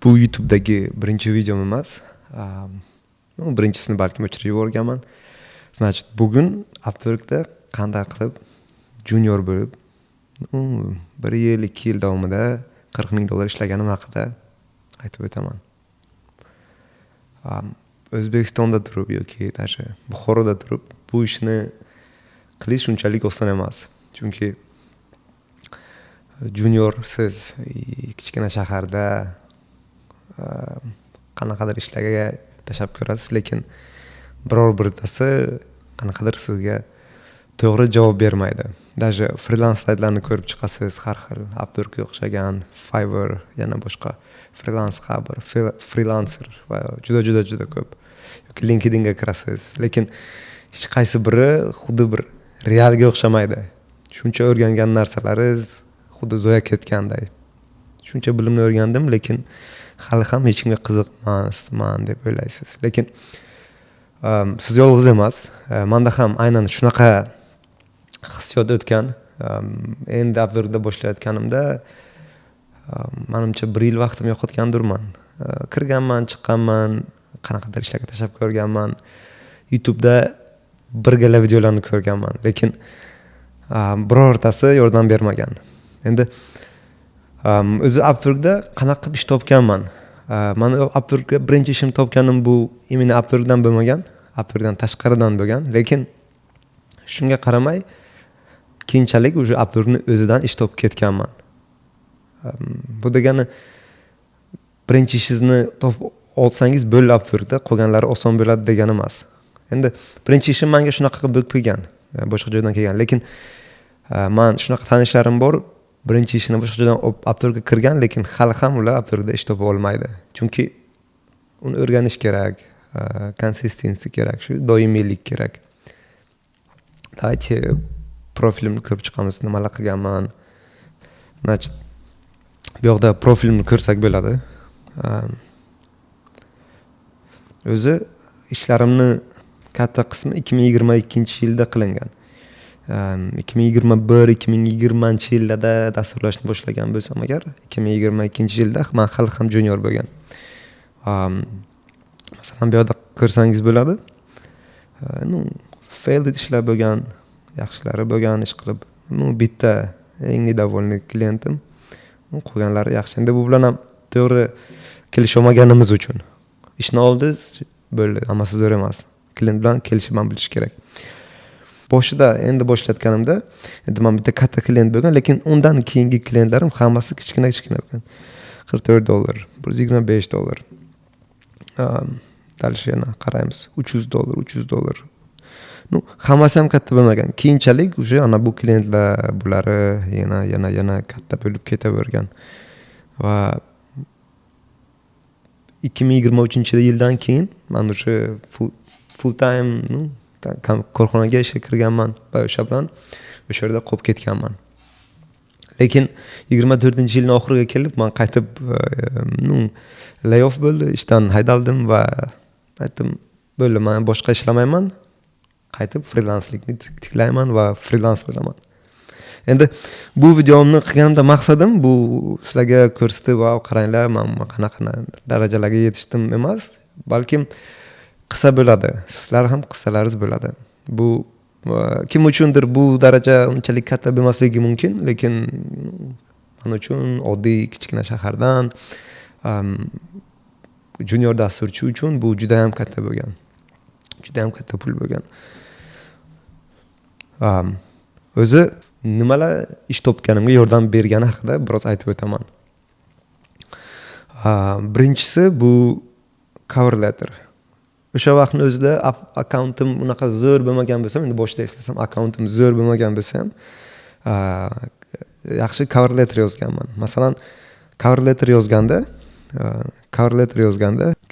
Bu YouTube'dagi birinchi videom emas. Ну, birinchisini balkim o'chirib yuborganman. Значит, bugun Upworkda qanday qilib junior bo'lib, ну, 1 yil, 2 yil davomida 40 000 dollar ishlaganim haqida aytib o'taman. O'zbekistonda turib yoki даже Buxoroda turib bu ishni qilish unchalik oson emas. Chunki junior siz kichkina shaharda qanaqadir ishlarga tashlab ko'rasiz, lekin biror birtasi qanaqadir sizga to'g'ri javob bermaydi. Даже frilans saytlarni ko'rib chiqasiz, har xil Upworkga o'xshagan, Fiverr, yana boshqa Freelance Hub, Freelancer va juda, juda, juda ko'p. Yoki LinkedInga kirasiz, lekin hech qaysi biri xuddi bir realga o'xshamaydi. Shuncha o'rgangan narsalaringiz xuddi zoya ketganday. Shuncha bilimni o'rgandim, lekin hali ham hech kimga qiziq emasman deb o'ylaysiz. Lekin siz yolg'iz emas. Manda ham aynan shunaqa hissiyot o'tgan. Endi Upworkda boshlayotganimda, manimcha, bir yil vaqtim yo'qotgandirman. Kirganman, chiqqanman, qanaqadir ishlarga tashlab ko'rganman. YouTubeda bir gala videolarni ko'rganman, lekin birortasi yordam bermagan. Endi o'zi Upworkda qanaqa qilib ish topganman? Mani Upworkga birinchi ishim topganim bu именно Upworkdan bo'lmagan, Upworkdan tashqaridan bo'lgan, lekin shunga qaramay keyinchalik уже Upworkni o'zidan ish topib ketganman. Bu degani, birinchi ishingizni topib olsangiz bo'ldi, Upworkda qolganlari oson bo'ladi degani emas. Endi birinchi ishim manga shunaqa qilib bo'lib kelgan, boshqa joydan kelgan, lekin man shunaqa tanishlarim bor, birinchi ishini boshqa joydan Upworkga kirgan, lekin hali ham ular Upworkda ish topa olmaydi, chunki uni o'rganish kerak, consistency kerak, shu doimiylik kerak. Давайте profilimni ko'rib chiqamiz, nimalar qilganman. Значит, bu yoqda profilimni ko'rsak bo'ladi. O'zi ishlarimni katta qismi 2022-yilda qilingan. 2021, 2020-yillarda dasturlashni boshlagan bo'lsam agar, 2022-yilda man hali ham junior bo'lgan. Masalan, bu yoqda ko'rsangiz bo'ladi. Ну, failed ishlar bo'lgan, yaxshilari bo'lgan ish qilib. Ну, bitta eng недовольный klientim, qolganlari yaxshi. Endi bu bilan ham to'g'ri kelisholmaganimiz uchun. Ishni oldingiz, bo'ldi, hammasi zo'r emas. Klient bilan kelishib ham bilish kerak. Boshida, endi boshlayotganimda, endi man bitta katta klient bo'lgan, lekin undan keyingi klientlarim hammasi kichkina kichkina bo'lgan. 44 dollar, 125 dollar. Дальше yana qaraymiz, 300 dollar, 300 dollar. Ну, hammasi ham katta bo'lmagan. Keyinchalik уже ana bu klientlar, bulari yana, yana, yana katta bo'lib ketavergan va 2023-yildan keyin man уже full time, ну, korxonaga ishga kirganman va o'sha bilan o'sha yerda qolib ketganman. Lekin 24-yilni oxiriga kelib man qaytib, ну, layoff bo'ldi, ishdan haydaldim va aytdim: "Bo'ldi, man boshqa ishlamayman, qaytib frilanslikni tiklayman va frilans bo'laman." Endi bu videomni qilganimda maqsadim bu sizlarga ko'rsatib, "Vau, qaranglar, man qanaqa darajalarga yetishdim" emas, balkim qissa bo'ladi, sizlar ham qissalaringiz bo'ladi. Bu kim uchundir bu daraja unchalik katta bo'lmasligi mumkin, lekin man uchun, oddiy kichkina shahardan junior dasturchi uchun bu judayam katta bo'lgan, judayam katta pul bo'lgan. O'zi nimalar ish topganimga yordam bergani haqida biroz aytib o'taman. Birinchisi bu cover letter. O'sha vaqtni o'zida akkauntim unaqa zo'r bo'lmagan bo'lsa, endi boshida eslasam, akkauntim zo'r bo'lmagan bo'lsa ham, yaxshi cover letter yozganman. Masalan, cover letter yozganda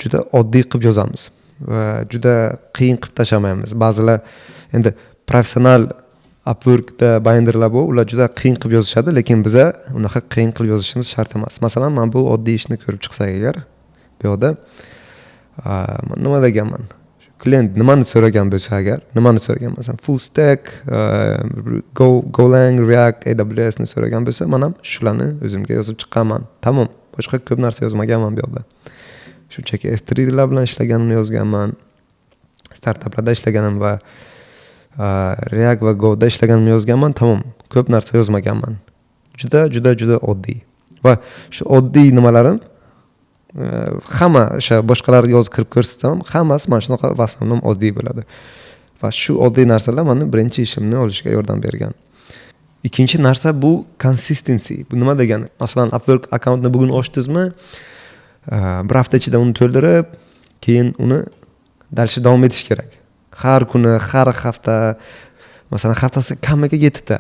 juda oddiy qilib yozamiz va juda qiyin qilib tashlamaymiz. Ba'zilar, endi professional Upworkda binderlar bor, ular juda qiyin qilib yozishadi, lekin biza unaqa qiyin qilib yozishimiz shart emas. Masalan, mana bu oddiy ishni ko'rib chiqsak agar, bu yoqda nima deganman? Klient nimani so'ragan bo'lsa agar, nimani so'ragan, masalan, full stack, Go, Golang, React, AWS ni so'ragan bo'lsa, man ham shularni o'zimga yozib chiqqanman, tamom. Boshqa Boshqa ko'p narsa yozmaganman bu yoqda. Shunchaki S3lar bilan ishlaganimni yozganman, startaplarda ishlaganim va React va Goda ishlaganimni yozganman, tamom. Ko'p narsa yozmaganman. Juda, juda, juda oddiy. Va shu oddiy nimalarim hamma o'sha boshqalarga yozib kirib ko'rsatsam ham, hammasi mana shunaqa, в основном oddiy bo'ladi. Va shu oddiy narsalar mani birinchi ishimni olishga yordam bergan. Ikkinchi narsa bu consistency. Bu nima degani? Masalan, Upwork akkauntni bugun ochdingizmi, bir hafta ichida uni to'ldirib, keyin uni дальше davom etish kerak. Har kuni, har hafta, masalan, haftasiga kamiga yettita,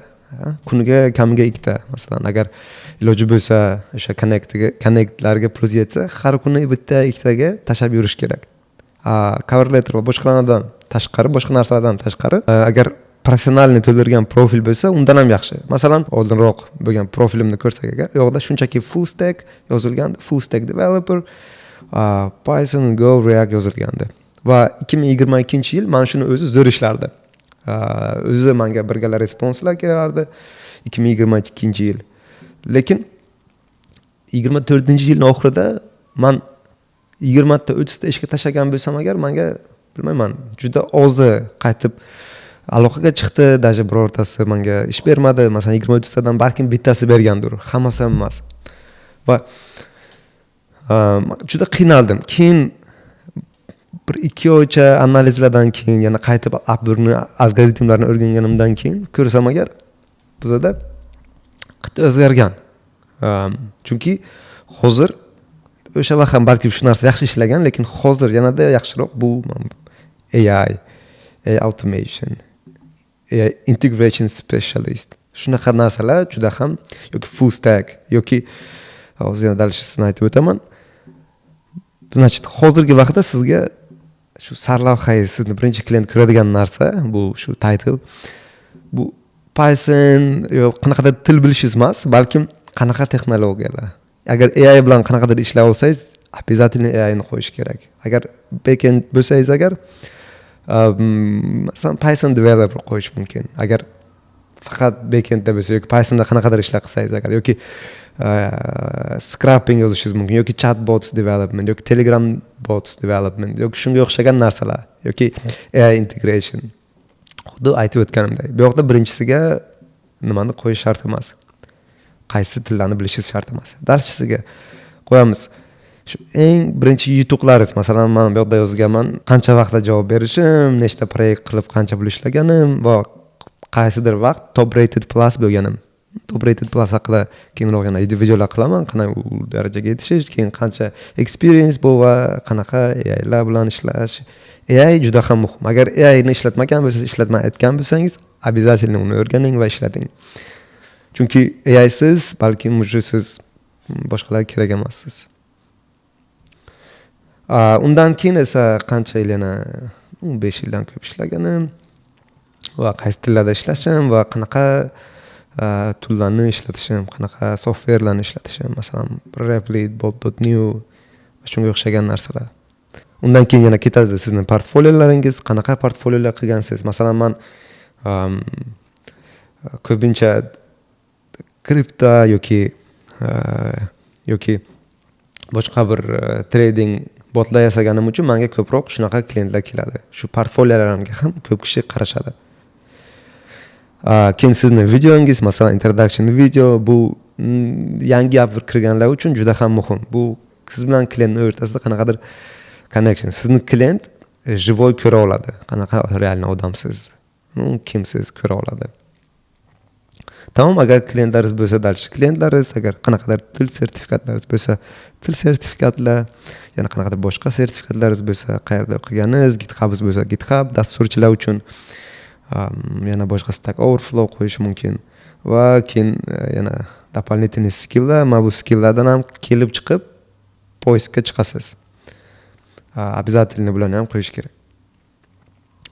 kuniga kamiga ikkita. Masalan, agar iloji bo'lsa, o'sha connectlarga plyus yetsa, har kuni bitta, ikkitaga tashlab yurish kerak. Cover letter va boshqalardan tashqari, boshqa narsalardan tashqari, agar профессиональный to'ldirgan profil bo'lsa, undan ham yaxshi. Masalan, oldinroq bo'lgan profilimni ko'rsak agar, u yoqda shunchaki full stack yozilgandi, full stack developer, Python, Go, React yozilgandi. Va 2022-yil mana shuni o'zi zo'r ishlardi. O'zi manga birgala responselar kelardi 2022-yil. Lekin 24-yilni oxirida man 20 ta, 30 ta ishga tashlagan bo'lsam agar, manga, bilmayman, juda ozi qaytib aloqaga chiqdi, даже birortasi manga ish bermadi. Masalan, 20, 30 tadan balkim bittasi bergandir, hammasi ham emas. Va juda qiynaldim. Keyin bir ikki oycha analizlardan keyin, yana qaytib Upworkni algoritmlarini o'rganganimdan keyin ko'rsam agar, bizada qattiq o'zgargan. Chunki hozir, o'sha vaqt ham balki shu narsa yaxshi ishlagan, lekin hozir yanada yaxshiroq. Bu AI, AI automation, AI integration specialist, shunaqa narsalar juda ham, yoki full stack, yoki hozir yana дальше sizni aytib o'taman. Значит, hozirgi vaqtda sizga shu sarlavhangiz, sizni birinchi klient ko'radigan narsa bu shu title, bu Python yo qanaqadir til bilishingiz emas, balkim qanaqa texnologiyalar. Agar AI bilan qanaqadir ishlay olsangiz, обязательно AIni qo'yish kerak. Agar backend bo'lsangiz agar, masalan, Python developer qo'yish mumkin, agar faqat backendda bo'lsa, yoki Pythonda qanaqadir ishlar qilsangiz agar, yoki scraping yozishingiz mumkin, yoki chat bots development, yoki Telegram bots development, yoki shunga o'xshagan narsalar, yoki AI integration. Xuddi aytib o'tganimdek, bu yoqda birinchisiga nimani qo'yish shart emas, qaysi tillarni bilishingiz shart emas. Дальше siga qo'yamiz shu eng birinchi yutuqlaringiz. Masalan, man bu yoqda yozganman: qancha vaqtda javob berishim, nechta proyekt qilib, qancha pul ishlaganim va qaysidir vaqt top rated plus bo'lganim. Top rated plus haqida keyinroq yana videolar qilaman, qanday u darajaga yetishish, keyin qancha experience bu va qanaqa AIlar bilan ishlash. AI juda ham muhim. Agar AIni ishlatmagan bo'lsangiz, ishlatmay aytgan bo'lsangiz, обязательно uni o'rganing va ishlating, chunki AIsiz balkim уже siz boshqalarga kerak emassiz. Undan keyin esa qancha yil, yana 5 yildan ko'p ishlaganim va qaysi tillarda ishlashim va qanaqa toollarni ishlatishim, qanaqa softwarelarni ishlatishim, masalan, Replit, Bolt.new va shunga o'xshagan narsalar. Undan keyin yana ketadi sizni portfoliolaringiz, qanaqa portfoliolar qilgansiz. Masalan, man ko'pincha kripto yoki boshqa bir trading botlar yasaganim uchun manga ko'proq shunaqa klientlar keladi. Shu portfoliolarimga ham ko'p kishi qarashadi. Keyin sizni videongiz, masalan, introduction video. Bu yangi Upwork kirganlar uchun juda ham muhim. Bu siz bilan klientni o'rtasida qanaqadir connection, sizni klient живой ko'ra oladi, qanaqa реально odamsiz, ну, kimsiz, ko'ra oladi. Tamom, agar klientlaringiz bo'lsa, дальше klientlaringiz, agar qanaqadir til sertifikatlaringiz bo'lsa, til sertifikatlar, yana qanaqadir boshqa sertifikatlaringiz bo'lsa, qayerda o'qiganingiz, GitHubingiz bo'lsa, GitHub dasturchilar uchun, yana boshqa Stack Overflow qo'yish mumkin. Va keyin yana дополнительный skilllar. Mana bu skilllardan ham kelib chiqib поиск ga chiqasiz. Обязательно bularni ham qo'yish kerak.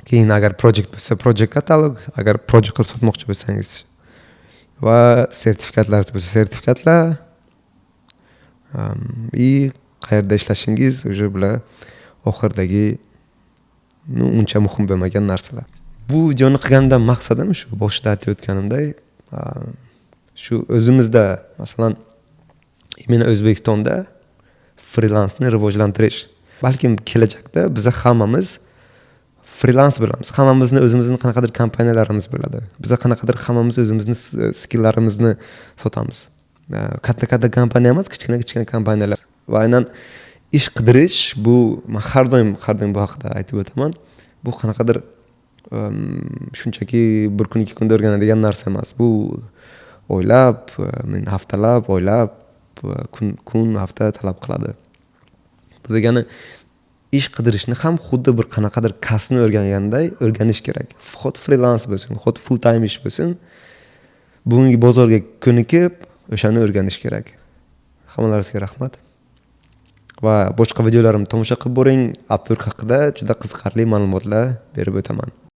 Keyin agar project bo'lsa, project katalog, agar project qilib sotmoqchi bo'lsangiz, va sertifikatlar bo'lsa, sertifikatlar и qayerda ishlashingiz. Уже bular oxiridagi, ну, uncha muhim bo'lmagan narsalar. Bu videoni qilganimdan maqsadim shu boshida aytib o'tganimdek, shu o'zimizda, masalan, Именно O'zbekistonda frilansni rivojlantirish. Balkim kelajakda biza hammamiz frilans bo'lamiz, hammamizni o'zimizni qanaqadir kompaniyalarimiz bo'ladi, biza qanaqadir hammamiz o'zimizni skilllarimizni sotamiz. Katta katta kompaniya emas, kichkina kichkina kompaniyalar. Va aynan ish qidirish, bu man har doim bu haqida aytib o'taman, bu qanaqadir shunchaki bir kun, 2 kunda o'rganadigan narsa emas. Bu o'ylab, men haftalab, oylab, kun kun, hafta talab qiladi. Bu degani, ish qidirishni ham xuddi bir qanaqadir kasbni o'rganganday o'rganish kerak. Xuddi frilans bo'lsin, xuddi full time ish bo'lsin, bugungi bozorga ko'nikib, o'shani o'rganish kerak. Hammalaringizga rahmat va boshqa videolarimni tomosha qilib boring. Upwork haqida juda qiziqarli ma'lumotlar berib o'taman.